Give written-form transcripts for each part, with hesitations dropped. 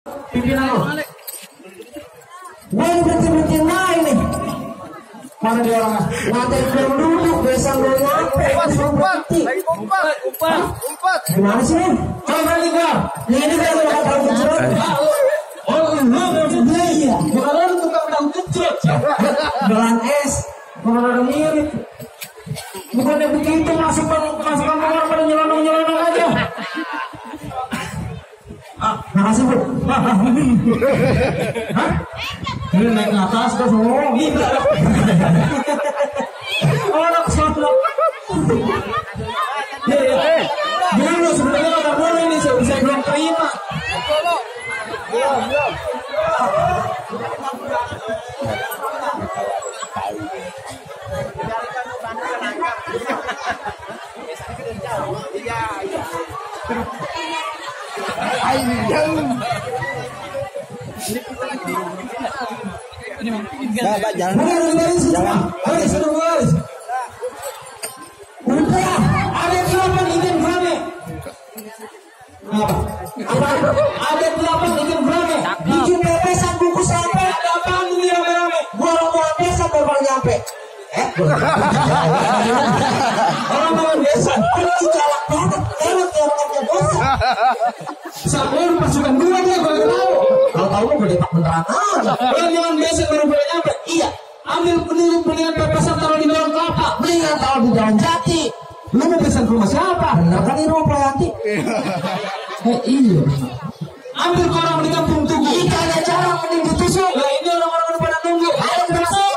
Pimpinan lo. Gue berhenti main nih. Mana dia orangnya? Ngatain belum duduk, biasa belum nyampe. Umpat. Gimana sih nih? Coba balik gua. Ini kan udah tahu kecil. Oh, lu maksudnya iya. Bukan lu tukang tahu kecil. Gelang es. Mana ada mirip. Bukannya begitu masuk kamar pada nyelonong aja. Makasih bu. Hah? Ini naik ke atas terus ngomong gitu. Oh, anak kesotlok. Dulu sebenarnya nggak boleh ini, saya belum terima. Belum. Bapak jalan. Ayo seru guys. Udah. Ada 8 izin rame. Ada 8 izin rame. Bikin pepesan buku sampai. Ada apaan ini rame-rame? Gua mau pepesan baru nyampe. Orang mau biasa. Ini galak banget. Enak ya orangnya dosa. Sampai pasukan dua dia gue tahu. Kalau tahu gue depak beneran aja. Orang jangan biasa baru boleh nyampe. Iya. Ambil pendingan pepesan taruh di dalam kelapa. Mendingan taruh di dalam jati. Lu mau pesan ke rumah siapa? Bener kan ini rumah Poyanti? Iya. Ambil ke orang di kampung Tugu. Ikannya jarang mending ditusuk. Lah ini orang-orang udah pada nunggu. Ayo kita masuk.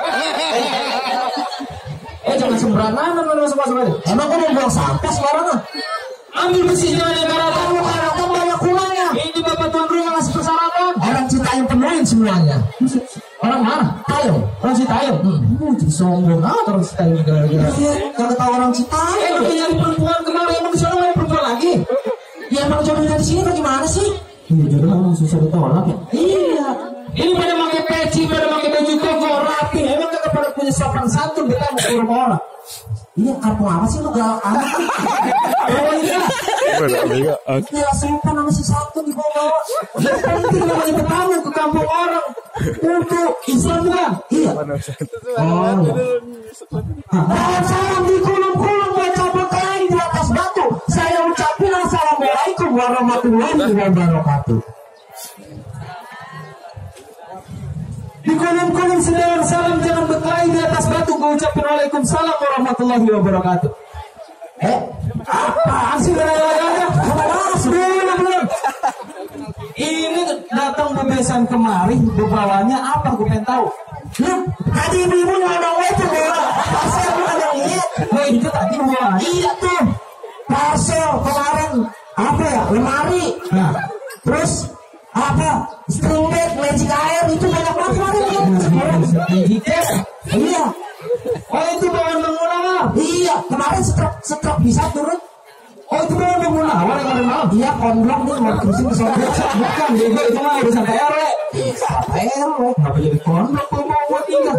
Jangan sembarangan masuk aja. Emang gue mau buang sampah sembarangan? Ambil besi jangan yang karatan. Kamu karatan banyak kurangnya. Ini bapak tuan rumah ngasih persyaratan. Orang Citayam penuhin semuanya. Orang mana? Tayam. Orang Citayam. Jadi sombong amat orang Citayam gara-gara. Iya, gak tahu orang Citayam. Lu nyari perempuan kemarin emang di sana ada perempuan lagi. Ya emang jodohnya di sini bagaimana sih? Iya, jodoh emang susah ditolak ya. Iya. Ini pada pakai peci, pada pakai baju koko rapi. Emang kagak pada punya sopan santun kita mau ke rumah orang. Iya, kampung apa sih lu galak amat? Oh iya. Ya sopan sama si satu di bawah. Itu namanya bertamu ke kampung orang. Untuk Islam bukan? Iya. Oh. Salam di kulum-kulum baca berkelahi di atas batu. Saya ucapin assalamualaikum warahmatullahi wabarakatuh. Di kolom-kolom sedang salam jangan berkelahi di atas batu. Gue ucapin waalaikumsalam warahmatullahi wabarakatuh. Apaan sih gaya-gayanya? Belum. Ini datang bebesan kemari, bawanya apa? Gue pengen tahu. Tadi ibu-ibu nyodong itu bola. Parcel bukan yang ini. Oh itu tadi bawa. Iya tuh. Parcel kemarin apa ya? Lemari. Nah, Terus apa? String bag, magic air itu banyak banget kemarin. Iya. oh itu bawaan Munawar. Iya. Kemarin setruk bisa turun. Oh itu bawaan Munawar yang ada malam. Iya, konblok nih mau terusin ke sana. Bukan, bego itu mah urusan TRW. Air lo. Kenapa jadi konblok kalau mau buat tinggal?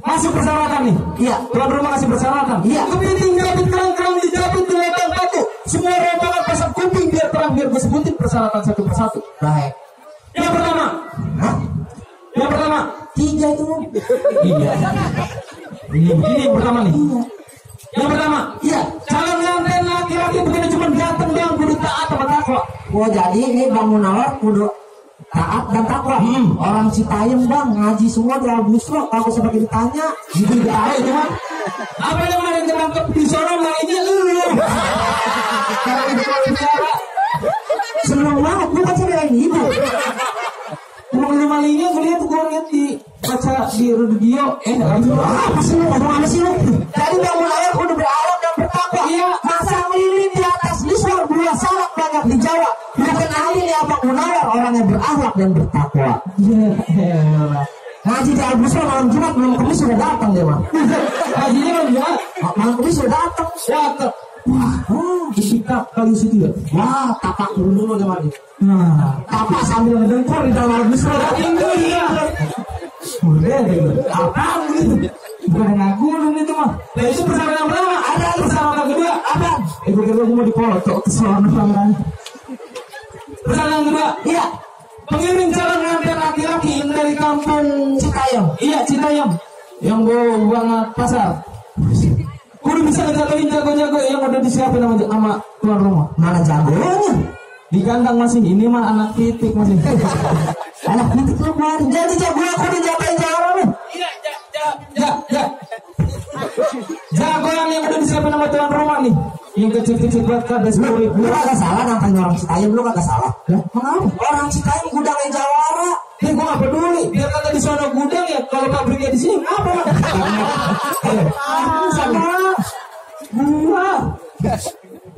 Masih persyaratan nih. Iya. Tuan rumah kasih persyaratan. Iya. Kepiting jabut kerang-kerang dijabut di ladang batu. Semua rombongan pasang kuping biar terang biar gue sebutin persyaratan satu persatu. Baik. Yang pertama. Hah? Yang pertama. 3 itu lo. Iya. Ini begini yang pertama nih. Iya. Yang pertama. Iya. Jangan nganten laki-laki begini cuma ganteng doang kudu taat sama takwa. Oh jadi ini Bang Munawar kudu taat dan takwa. Orang Citayam Bang ngaji semua di Al-Busro. Kalau sebagai ditanya Gitu gak ada itu mah. Apa yang kemarin ketangkep di sono mainnya lu. Karena itu kalau bicara. seneng banget. Lu kan saya ini ibu. Ngomong malingnya gue lihat di baca di radio. Apa sih lu ngomong apa sih lu? Jadi Bang Munawar kudu berakhlak dan bertakwa. Iya. Masang lilin di atas lisor 2 salak banyak di Jawa. Bukan ahli nih Bang Munawar orang yang berakhlak dan bertakwa. Iya. Ngaji di Al-Busro malam Jumat belum kemis sudah datang dia mah. Hajinya kan enggak. Malam kemis sudah datang. Cakep. Wah, Isikap kali situ ya. wah, tapak dulu dia mah. Nah. Tapak sambil ngedengkur di dalam Al-Busro. Itu iya. Udah deh. Apaan gitu? Bukan ngagulun itu mah. Nah itu persyaratan yang pertama. Ada persyaratan kedua. Apa? Gue kira gue mau dipoto ke sana. Pertanyaan kedua. Iya. Pengiring jalan nganter laki-laki yang dari kampung Citayam. Iya, Citayam. Yang bau banget pasar. Kudu bisa ngejatuhin jago-jago yang udah disiapin sama tuan rumah. Mana jagonya? Di kandang masih, ini mah anak titik masih. Anak titik lu kemarin. Jadi jago aku dijagain jago lu. Iya, ya. Jagoan yang udah disiapin sama tuan rumah nih. Yang kecil-kecil banget kan, Lu kagak salah namanya orang Citayam, lu kagak salah. Kenapa? Orang Citayam gudangnya Jawara. Gue gak peduli, biar kata di sana gudang ya, kalau pabriknya di sini apa? Sama gua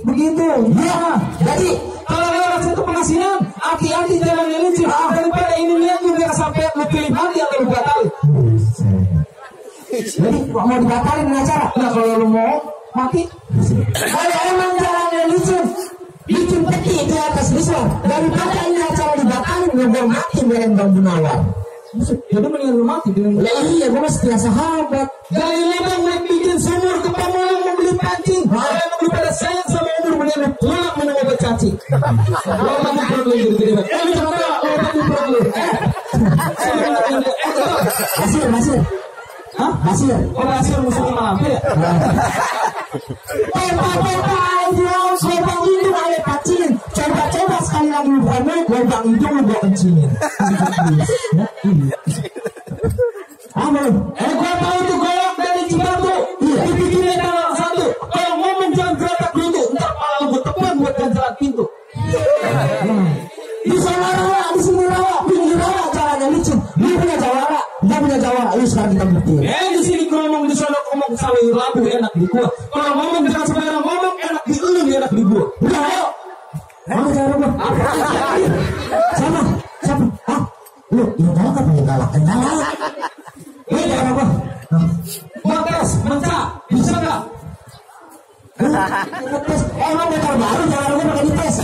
begitu. Ya, jadi kalau orang itu penghasilan, aki-aki jalan ini sih daripada ini lihat juga sampai lu pilih hati atau lu batalin. jadi mau dibatalin acara. Nah kalau lu mau mati, Kalau emang jalannya licin peti di atas lisan. Daripada ini acara dibatalin, gue mati dengan Bang Bunawar. jadi mendingan lu mati dengan. Lah iya, gue masih setia sahabat. Dari Lembang naik bikin sumur ke Pamulang mau beli pancing. Kalau lu pada sayang sama umur mendingan lu pulang minum obat cacing. Lo mati perut lu gede-gede banget. Lu coba lo mati perut lu. Basir. Hah? Basir. Oh Basir musuhnya mampir ya? Lubang hidung ada kacilin. Coba sekali lagi bukan naik lubang hidung lu gua kencingin. Apa lu? Gua tahu tuh golok dari Cibatu. Dibikinnya tanggal 1. Kalau ngomong jangan geratak pintu. Ntar malah lu tepan buat ganjalan pintu. Di sana rawa, di sini rawa, pinggir rawa, jalannya licin. Lu punya Jawara, dia punya Jawara. Ayo sekarang kita buktiin. Di sini ngomong di sana ngomong sawi labu enak di gua. Kalau ngomong jangan sembarangan ngomong enak di lu enak di gua. Udah ayo. Mana Jawara gua? Siapa? Hah? Lu yang galak apa yang galak? Yang galak. Ini Jawara gua. Batas, menca, bisa nggak? Tes. Emang motor baru Jawara gua pakai dites.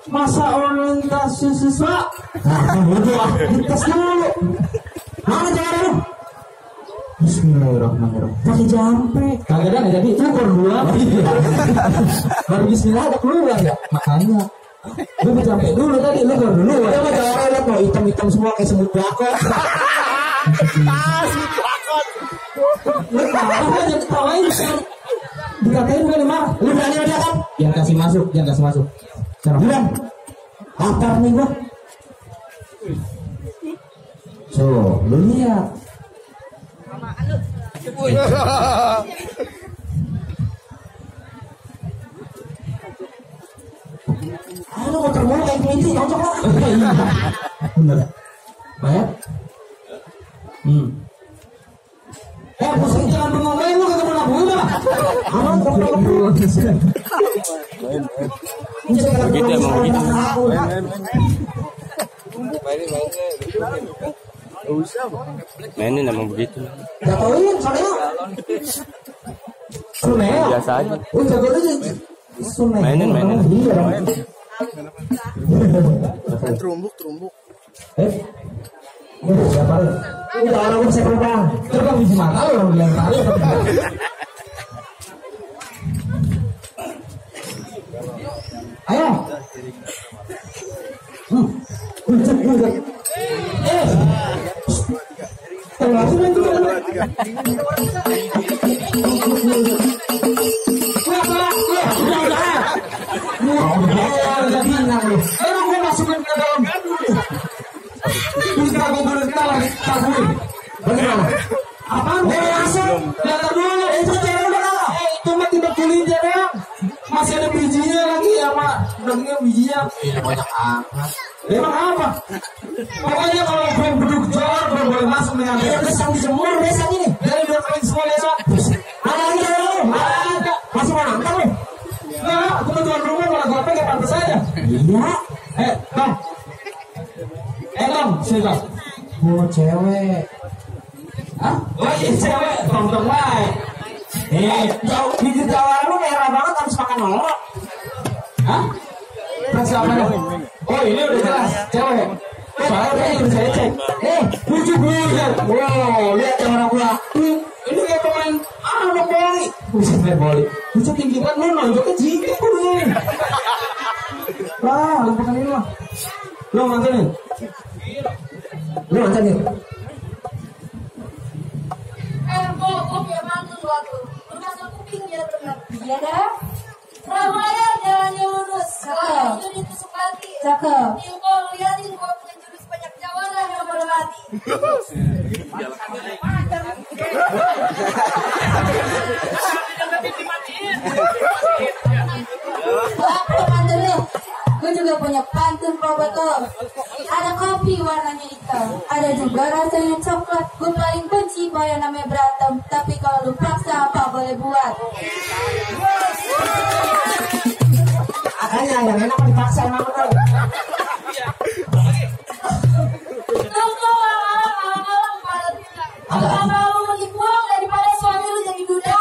Masa orientasi siswa? Nah, bodoh ah. Dites dulu. Mana Jawara lu? Bismillahirrahmanirrahim. Pakai jampe. Kagak ada jadi ukur dua. Baru bismillah ada keluar ya. Makanya lu sampai dulu tadi lu baru dulu. Ya mah Jawara lihat mau hitam-hitam semua kayak semut bakok. Lu apa aja ketawain? Dikatain bukan marah. Lu berani aja kan? Yang kasih masuk. Bilang. Lapar nih gua. So, lu lihat. Ayo motor mulu kayak kelinci, cocok lah. Bener. Bayar? Pusing jangan bengong-bengong lu kagak pernah bunuh lah. Aman, Begitu emang begitu. Mainin emang begitu. jatuhin, soalnya. Suneo. Biasa aja. Jago aja. Suneo. Mainin. Iya. Terumbuk. Siapa lu? Udah orang bisa terbang. Terbang di mata lu orang bilang tadi. Ayo. Emang gue masukin ke dalam bisa gue beritahu tabuin. Bagaimana? Apaan? Masuk. Lihat dulu. Itu cewek udah kalah. Itu mah tidak kulinya dong. Masih ada bijinya lagi ya mak. Dagingnya bijinya. Banyak amat. Emang apa? Pokoknya kalau belum beduk jor belum boleh masuk dengan Iya, besar dijemur besar ini. dari 2 kali semua besok. Ada lagi lu? Ada. Masih mau nantang lu? Nah, aku tuan rumah malah gue pegang pantas aja. Iya. Bang. Bang, siapa? Gua cewek. Hah? Oh iya cewek, tong-tong wae. Jauh bibir Jawara lu merah banget harus makan olok. Hah? Siapa nih? Oh ini udah jelas, cewek. Soalnya tadi udah saya cek. Pucuk bulan. Wow, lihat Jawara gua. Ini kayak pemain voli. Buset main voli. Pucuk tinggi banget lu nonjoknya jingkrik lu. Lah, lu pekan ini mah. Lu mantenin. Lu mantenin. Kok biar mantul waktu. Bermasuk kuping dia benar. Iya dah. Prabowo jalannya lurus. Itu ditusuk lagi. Cakep. Info liatin gua punya jurus banyak jawara yang pada mati. Pantun lu. Gue juga punya pantun pro betul. Ada kopi warnanya hitam, ada juga rasanya coklat. Gue paling benci kalau yang namanya berantem. Tapi kalau lu paksa apa boleh buat. Makanya yang enak dipaksa emang bener. Tunggu alang-alang kalau lu mau dibuang daripada suami lu jadi duda.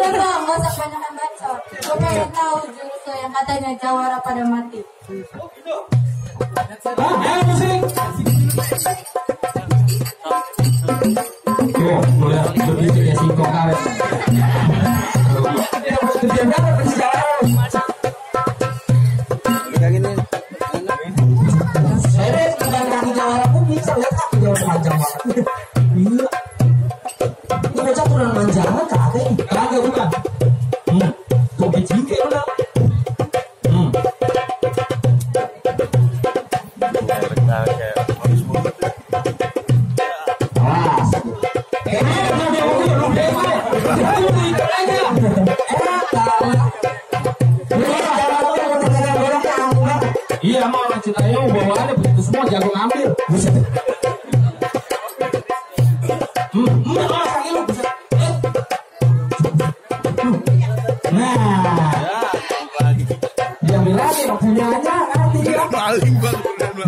Udah nggak usah banyak bacot. Gue pengen tahu jurus lo yang katanya jawara pada mati. Ayo musik. Tuh, mulai begitu ya singkong karet. Kerja berapa perjalanan? Saya pegang kaki jawara pun bisa lihat kaki jawara panjang banget. Iya. Ini bocah kurang manjangan kagak ini. Kagak bukan. Tuh becike udah. Iya mau orang Citayu bawaannya begitu semua jago ngambil. Nah, diambil lagi punya aja nanti dia.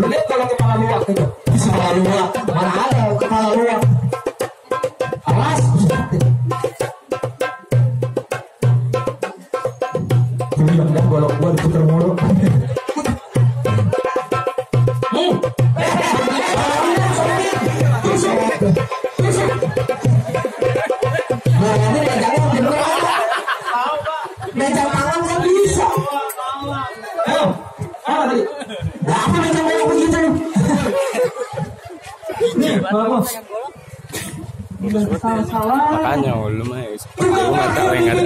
Lihat kalau kepala luak itu. Kepala luak, mana ada kepala luak? Awas. Bilang golok gua diputer mulu. Megang tangan kan bisa. Ayo, apa tadi? Apa megang tangan begitu? Nih, apa? Makanya lu mah lu nggak tahu yang ada.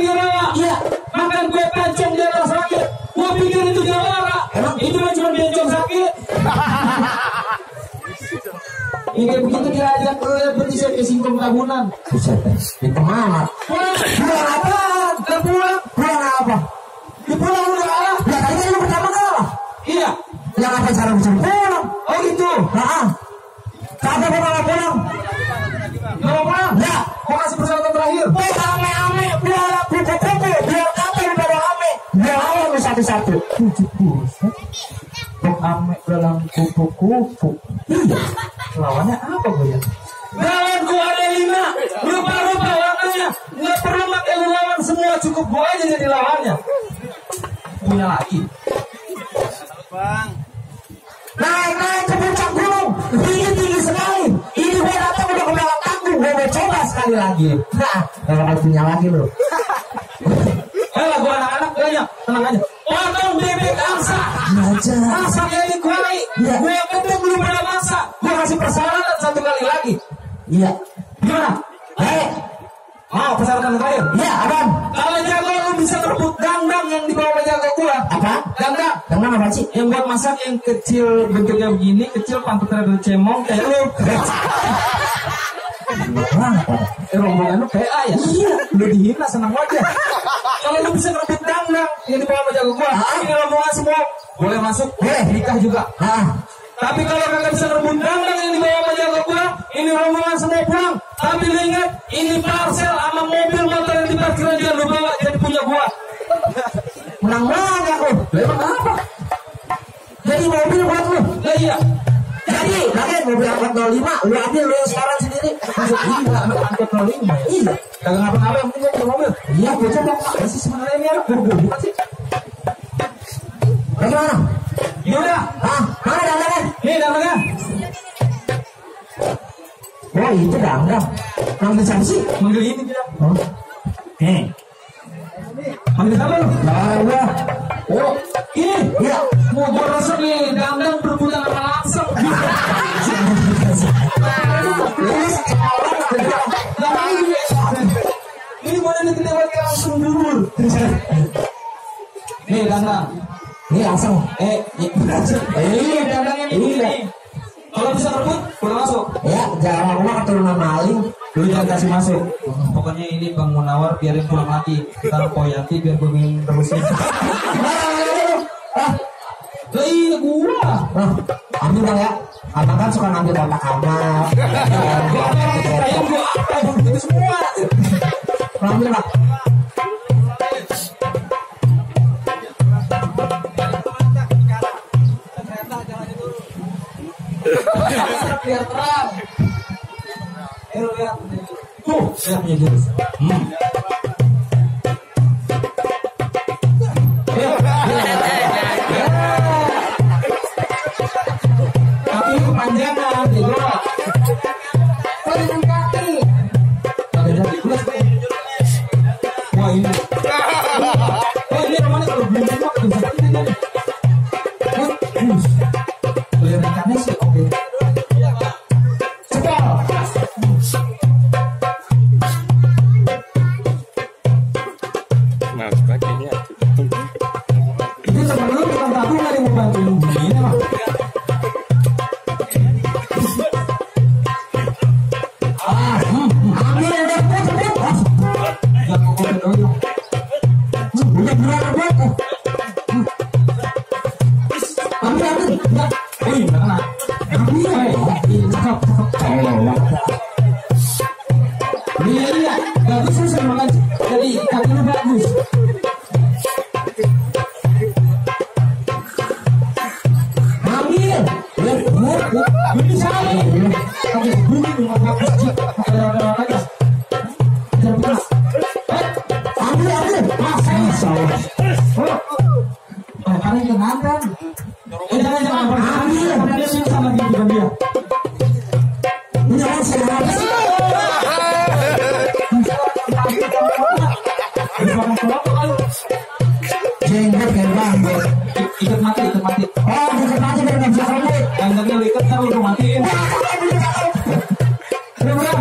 Iya, makan kue pancong dia rasa sakit. Gua pikir itu jawara. Itu mah cuma bencong sakit. Ini kayak begitu diajak berisi ke singkong tahunan. Buset, itu mana? Pulang apa? Udah pulang. Pulang apa? Pulang udah kalah. Ya kali ini pertama kalah. Iya. Yang apa cara bisa pulang? Oh gitu. Nah, kagak mau pulang. Nggak mau pulang? Ya, Mau kasih persyaratan terakhir. biar ame-ame, biar kupu-kupu, biar ame daripada ame. Biar ame satu-satu. Kok ame dalam kupu-kupu. Lawannya apa gue ya? Lawanku ada 5. Lupa-lupa warnanya. Nggak perlu pakai lu lawan semua. Cukup gue aja jadi lawannya. Punya lagi. Naik ke puncak gunung, tinggi sekali. Ini gue datang udah ke dalam tanggung, gue mau coba sekali lagi. Nah, kalau punya lagi lo. Lah gue anak-anak banyak. Tenang aja. Potong bebek angsa. Aja. Masak yang dikuali. Iya. Gue yang penting belum pernah masak. Gue kasih persyaratan 1 kali lagi. Iya. Gimana? Mau persyaratan terakhir? Iya, abang. Kalau jago lu bisa merebut ganggang yang dibawa jago gua. Apa? Ganggang. Ganggang apa sih? Yang buat masak yang kecil bentuknya begini, kecil pantatnya bercemong kayak lu. Rombongan lu PA ya? Iya. Lu dihina senang aja. Kalau lu bisa merebut ganggang yang dibawa sama jago gua, ini rombongan semua boleh masuk, boleh nikah juga. Tapi kalau kagak bisa merebut ganggang yang dibawa sama jago gua, ini rombongan semua pulang. Tapi lu ingat, ini parcel sama mobil motor yang di parkiran jangan lu bawa jadi punya gua. Menang banyak lu. Emang apa? Jadi mobil buat lu. Lah iya. Jadi, lagi mobil angkot 05, lu ambil lu sekarang sendiri. Masuk gila anak angkot 05. Iya. Kagak ngapa-ngapa yang penting gua punya mobil. Iya, gue coba. Apa sih sebenarnya ini anak bukan sih? Bagaimana? Yaudah. Mana dandangan? Nih dandangan. Oh, itu ganggang. Yang Manggil siapa sih? Manggil ini dia. Manggil siapa lu? Nah, Oh, ini. ya. Mau gua rasa nih Dandang berebutan sama langsung. Ini mana nih kita pakai langsung dulu. Nih Dandang. Ini langsung. Dandang ini. Kalau bisa rebut, boleh masuk. Ya, jangan rumah keturunan maling. Lu jangan kasih masuk. Pokoknya ini Bang Munawar biarin pulang lagi. Ntar Poyanti biar gue ingin terusin. Lah iya gua. Ambil Bang ya. Abang kan suka ngambil kotak amal. Kayak gua apa itu semua. Ambil Bang. Biar terang. Lihat. Tuh, lihat punya jurus. Tapi kepanjangan, bego. Dengan kaki. Wah ini. Oh ini namanya kalau belum buka bisa kita jadi. Kelihatannya sih oke. Nah, sebagainya. Ini sebelum kita tahu nggak mau bantuin begini mah. Ambil udah put. Ya pokoknya dulu. Udah berapa buat? Ambil. Ya, nggak kena. Cakep. Iya, bagus susah makan. Jadi kaki lu bagus. Ambil. Ini salah. Oke, bunyi bagus. Ada aja. Jangan keras. Ambil. Masalah. Oh, kalian jangan kan? Jangan. Ambil. Dia susah lagi dengan dia. Jangan salah. Jenggot kayak bangga. Ikat mati. Oh, dekat aja biar nggak bisa rambut. Dandangnya lu ikat ntar lu matiin. Berapa?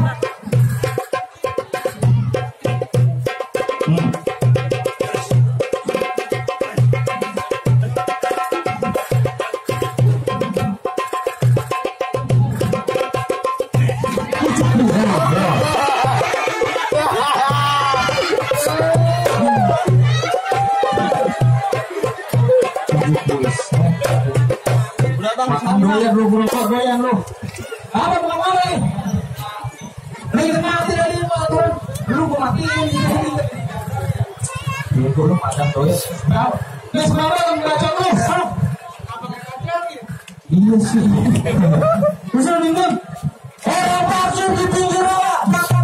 Makan doyan lu, doyan lu. Apa bukan apa nih? Nih kita mati dari motor. Lu gua matiin di sini. Dia gua lu makan doyan. Nih sebenarnya yang belajar lu. Iya sih. Bisa minum. Pasir di pinggir rawa, makan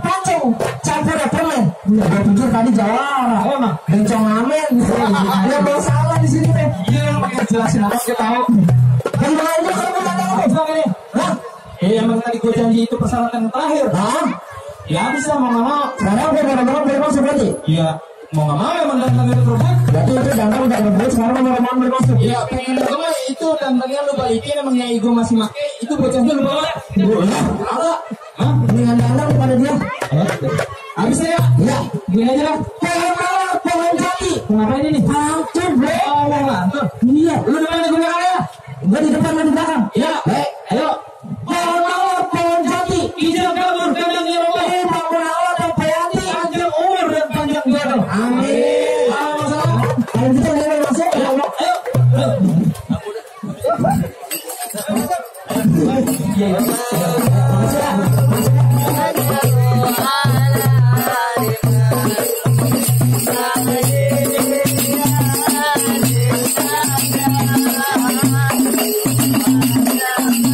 pacung, campur permen. Gue pikir tadi jawara. Emang? Bencong amen. Ada masalah di sini teh. Iya lu pakai jelasin apa kita tahu. Yang lainnya kalau kita tahu. Sekarang ini. Hah? Emang tadi gua janji itu persyaratan terakhir. Hah? Ya bisa mau nggak mau. Sekarang udah benar-benar bermasuk berarti. Iya mau nggak mau emang dan itu terbuat. Berarti itu dandan udah berburu sekarang benar-benar bermasuk. Iya pengen gue itu dandangnya lu balikin emangnya ego masih make itu bocahnya lu bawa. Ada. Hah? Mendingan dandan kepada dia. Habis ya? Iya. Gini aja lah. Pohon mawar, pohon jati. Ngapain ini? Hancur, bro. Oh mau ngantur. Iya. Lu di mana gue ya? Gue di depan, lu di belakang. Iya. Ayo. Pohon mawar, pohon jati. Ijab kabur kandangnya Allah. Bangun awal dan Payati. Panjang umur dan panjang jodoh. Amin. Kalau gitu dia masuk. Ayo. Iya.